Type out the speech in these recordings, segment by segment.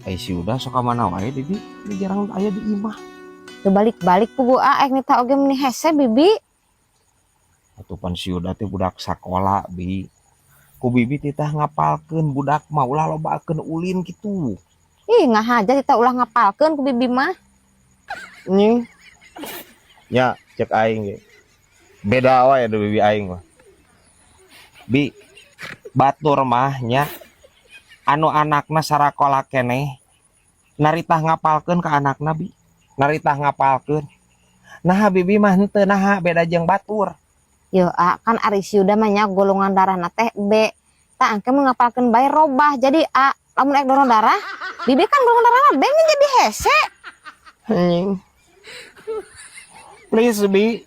Si udah sok ka mana wae Bibi, ini jarang aya di imah. Teu balik-balik pugu A ek nita oge meni hese Bibi. Atuh pan si Uda teh budak sakola Bi. Ku Bibi titah ngapalkeun budak mah ulah lobakeun ulin kitu. Ih ngahaja titah ulah ngapalkeun ku Bibi mah. Nying. Nya cek aing ge. Beda wae da Bibi aing mah. Bi batur mah nya anu anakna sarakola keneh naritah ngapalkeun ka anakna Bi. Naritah ngapalkeun. Naha Bibi mah henteu naha beda jeung batur. Yo A kan ari si Uda mah nya golongan darahna teh B. Tah angke mun ngapalkeun bae robah jadi A. Lamun ek donor darah, Bibi kan golongan darahna B mun jadi hese. Anjing. Please Bi.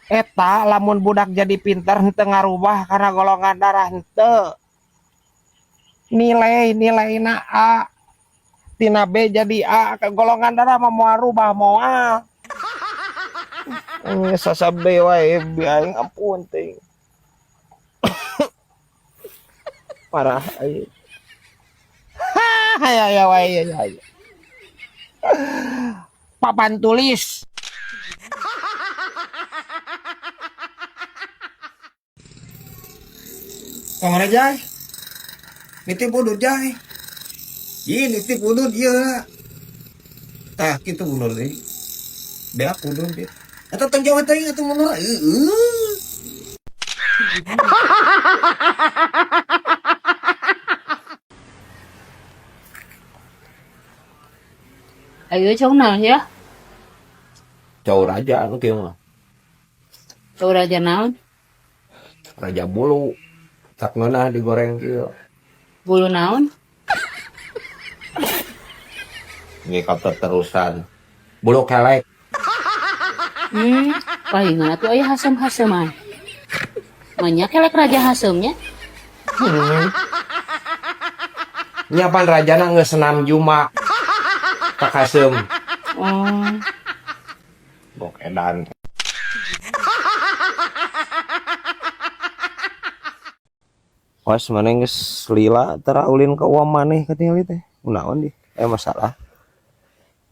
Eta lamun budak jadi pinter henteu ngarubah karena golongan darah henteu. Nilai-nilaina A. Tina B jadi A, ke golongan darah mah moal rubah moal. Ini sasabe wae bi aing ampun teuing. Parah aing. Aya wae ya ya. Papan tulis. Kamana Jai? Nitip udut Jai. Ih, nitip udut ieu. Tah kitu mundur deui. Beak udut dia. Eta tong jauh teuing atuh mundur. Heueuh. Ayo cau naon ya? Cau raja anu kieu mah. Cau raja naon? Raja bulu. Tak ngeunah digoreng kieu. Bulu naon? Ngikot terusan. Bulu kelek. Palingan atuh aya hasem-haseman. Manya kelek raja hasemnya. Nya pan rajana geus senam juma. Ka kasem. Oh. Gok edan. Was maneh geus lila tara ulin ka uang maneh katingali teh. Kunaon di? Masalah.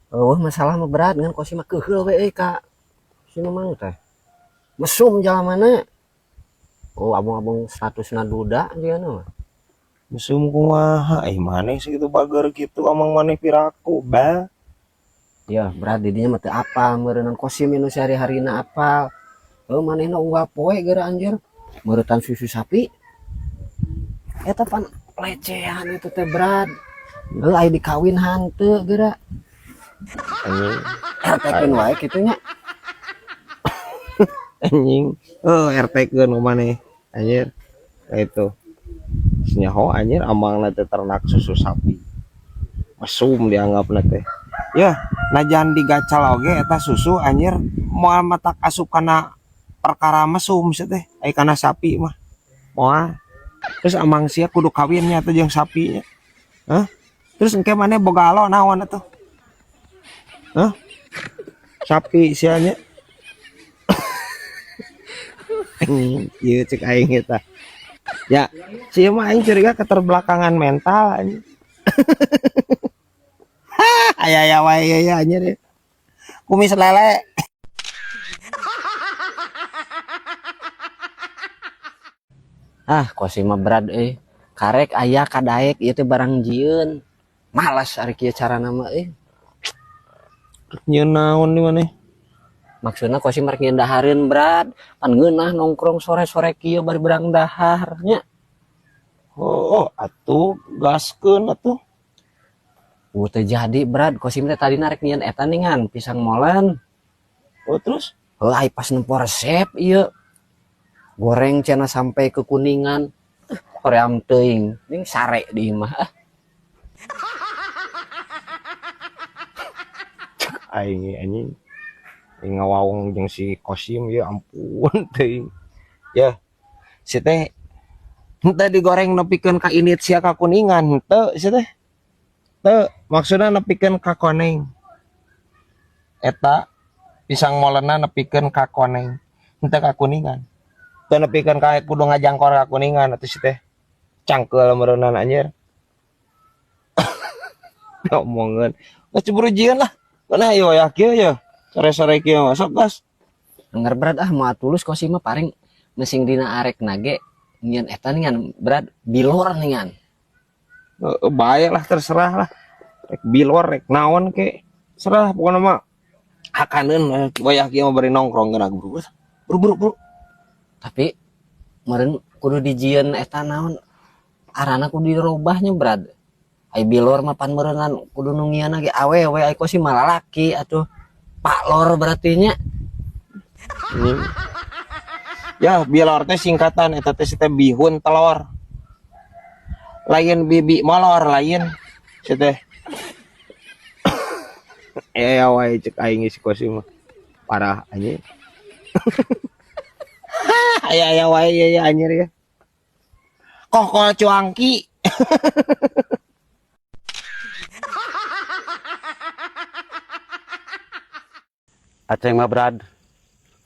Eueuh masalah mah berat ngan kosi mah keuheul we euy ka si Mamang teh. Mesum jalamana. Oh abang-abang statusna duda jeung mah. Mesum kumaha? Maneh sakitu bager kitu amang maneh piraku ba. Ya berat di dinya mah teu apal meureunnan kosim nu sehari-harina apal. Heuh manehna unggal poe geura anjir. Meuretan susu sapi. Eta pan lecehan itu teh berat. Heuh aya dikawin hanteu geura. Anjing. RT-keun wae kitu nya. Anjing. Heuh RT-keun ku maneh. Anjir. Ka itu. Nyaho anjir amangna teh ternak susu sapi. Mesum dianggapna teh. Ya, najan digacal oge eta susu anjir moal matak asup kana perkara mesum sia teh. Ai kana sapi mah. Moal. Terus amang sia kudu kawinnya atuh jeung sapinya. Hah? Terus engke maneh boga alo naon atuh? Hah? Sapi sia nya. Ieu cek aing eta. Ya, sia mah aing curiga keterbelakangan mental anjing. Aya aya wae ya anjir. Kumis lele. Ah, kosi mah berat euy. Karek aya kadaek ieu teh barang jieun. Malas ari kieu carana mah euy. Nyieun naon di maneh? Maksudna kosi mah rek nyieun dahareun berat. Pan ngeunah nongkrong sore-sore kieu bari berang dahar nya. Oh, atuh gaskeun atuh. Teu jadi berat. Kosi teh tadi rek nyieun eta ningan pisang molen. Oh, terus? Heuh, ai pas nempo resep ieu. Goreng cenah sampai ke kuningan. Hoream teuing, ning sare di imah. Cek aing ge anjing. Aing ngawawong jeung si Kosim ya ampun teuing. Ya, si teh henteu digoreng nepikeun ka init sia ka kuningan henteu si teh. Teu, maksudna nepikeun ka koneng. Eta pisang molenna nepikeun ka koneng, henteu ka kuningan. Teu nepikeun ka kudu ngajangkor ka kuningan atuh si teh. Cangkeul meureunana anjir. Omongan. Geus ceburu jieun lah. Mana ayo ya kieu ya. Sore-sore kieu masuk gas. Anggar Brad ah, moal tulus Kosim mah, paling mesing dina arek nage nyian eta ningan Brad, bilor ningan. Heeh, bae lah, terserah lah. Rek bilor rek naon ke. Serah pokoknya mah. Hakaneun wayah kieu mah bari nongkrong geuna buru. Buru buru buru. Tapi meureun kudu dijieun eta naon arana, kudu dirobahnya Brad. Ai bilor mah pan meureunnan kudu nu ngieunna ge awewe, ai Kosim mah lalaki atuh. Pak Lor berarti nya. Ini. Ya, bilor teh singkatan eta teh teh bihun telur. Lain bibi molor lain. Si teh. Eh ya wae cek aing si Kosim mah. Parah anjir. Aya aya wae ya ya anjir ya. Kokol cuangki. Aceng mah Brad.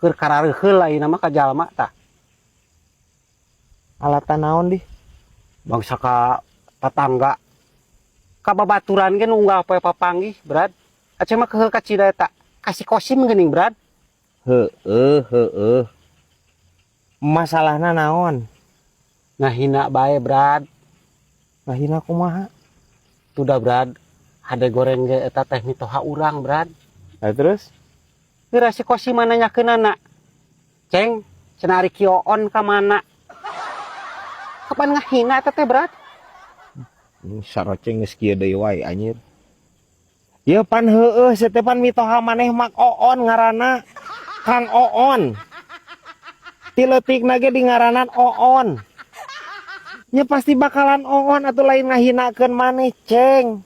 Keur karareuheul ayeuna mah ka jalma tah. Alatan naon di? Bangsa ka tatangga. Ka babaturan ge nu unggal poe papanggih, Brad. Aceng mah keheul ka cida eta. Kasih Kosim geuning, Brad. Heeh, heeh. Masalahna naon? Ngahina bae, Brad. Ngahina kumaha? Tuh Brad. Hade goreng ge eta teh mitoha urang, Brad. Nah, terus? Geura si Kosim mah nanyakeunana. Ceng, cenah ari Ki Oon ka mana? Kapan ngahina eta teh, Brad? Saroceng geus kieu deui wae anjir. Ya pan heueuh sia teh pan mitoha maneh mak Oon ngaranna. Kang Oon. Ti leutikna ge di ngaranan Oon. Nya pasti bakalan Oon atuh, lain ngahinakeun maneh, Ceng.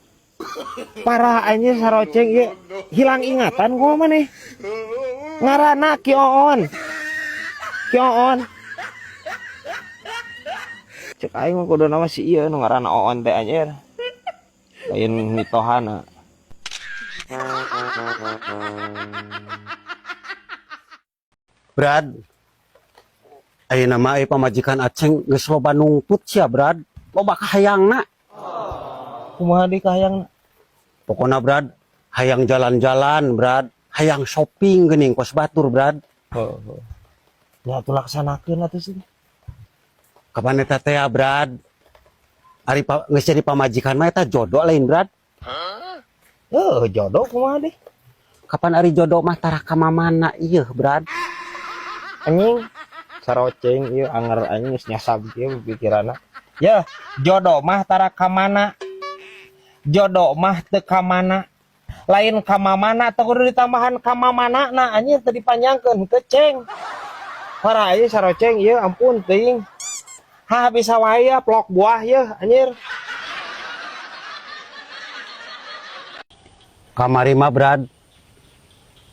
Parah anjir saroceng ieu, hilang ingatan gua maneh. Ngaranna Ki Oon. Ki Oon. Cek aing mah kudu nama si ieu nu ngaranna Oon teh anjir. Lain mitohana. Brad. Ayeuna mah euy pamajikan Aceng geus loba nungtut sia, Brad. Loba kahayangna. Kumaha di kahayangna? Pokona Brad, hayang jalan-jalan, Brad, hayang shopping geuning kos batur, Brad. Heeh. Ya atuh laksanakeun atuh sih. Kapan eta teh ya, Brad? Ari geus jadi pamajikan mah eta jodoh lain, Brad? Heuh, jodoh kumaha deh? Kapan ari jodoh mah tara ka mamana ieu, Brad? Anjing saroceng ieu anger anjing geus nyasab kieu pikiranna. Ya, jodoh mah tara ka mana? Jodoh mah teu ka mana? Lain ka mamana teu kudu ditambahan ka mamana nah anjir teu dipanjangkeun ke ceng. Parah ieu saroceng ieu, ampun teuing. Hah, bisa wae ya plok buah ye anjir. Kamari mah Brad.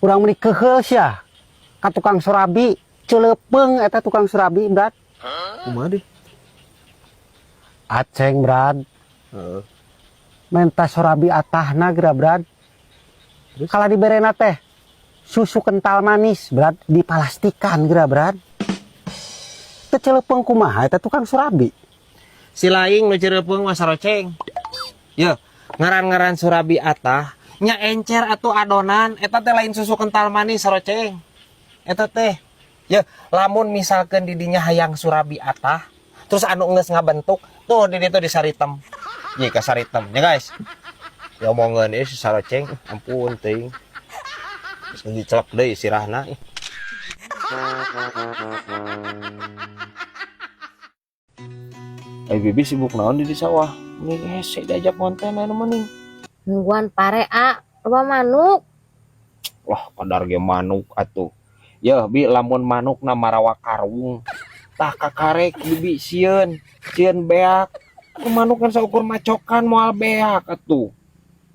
Urang meuni keheul sia. Ka tukang surabi, ceulepeung eta tukang surabi, Brad. Kumaha deh? Aceng, Brad. Heeh. Menta surabi atahna geura, Brad. Terus? Kalau diberena teh susu kental manis, Brad, dipalastikan geura, Brad. Teu ceulepeung kumaha eta tukang surabi? Si laing nu ceurepeung mah saroceng. Ye, ngaran-ngaran surabi atah nya encer atau adonan eta teh lain susu kental manis, saroceng. Eta teh. Ye, lamun misalkan didinya hayang surabi atah, terus anu geus ngabentuk tuh di ditu di saritem. Ye ka saritem nya guys. Ya omongan ieu si saroceng, ampun teuing. Terus dicelek deui sirahna. Ih. Eh bibi sibuk naon di sawah? Nih hese diajak konten anu mending. Nungguan pare a, loba manuk. Wah, kadar ge manuk atuh. Yeuh bi, lamun manukna marawa karung. Tah kakarek bibi sieun, sieun beak. Ku manuk kan saukur macokan moal beak atuh.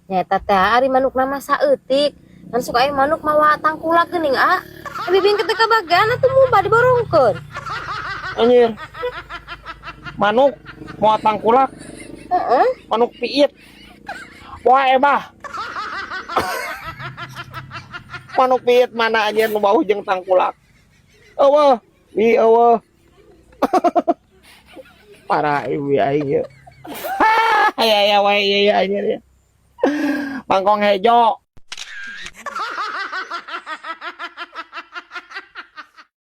Nya eta teh ari manukna mah saeutik. Kan suka aya manuk mawa tangkulak geuning a. Eh, bibi engke teu kabagean atuh mubah diborongkeun. Anjir. Manuk mawa tangkulak, Heeh. Manuk piit. Wah ebah. Manuk piit mana anjir nu bau jeung tangkulak. Eueuh, bi eueuh. Parah ieu aing ieu. Aya aya wae ieu anjir ya. Bangkong hejo.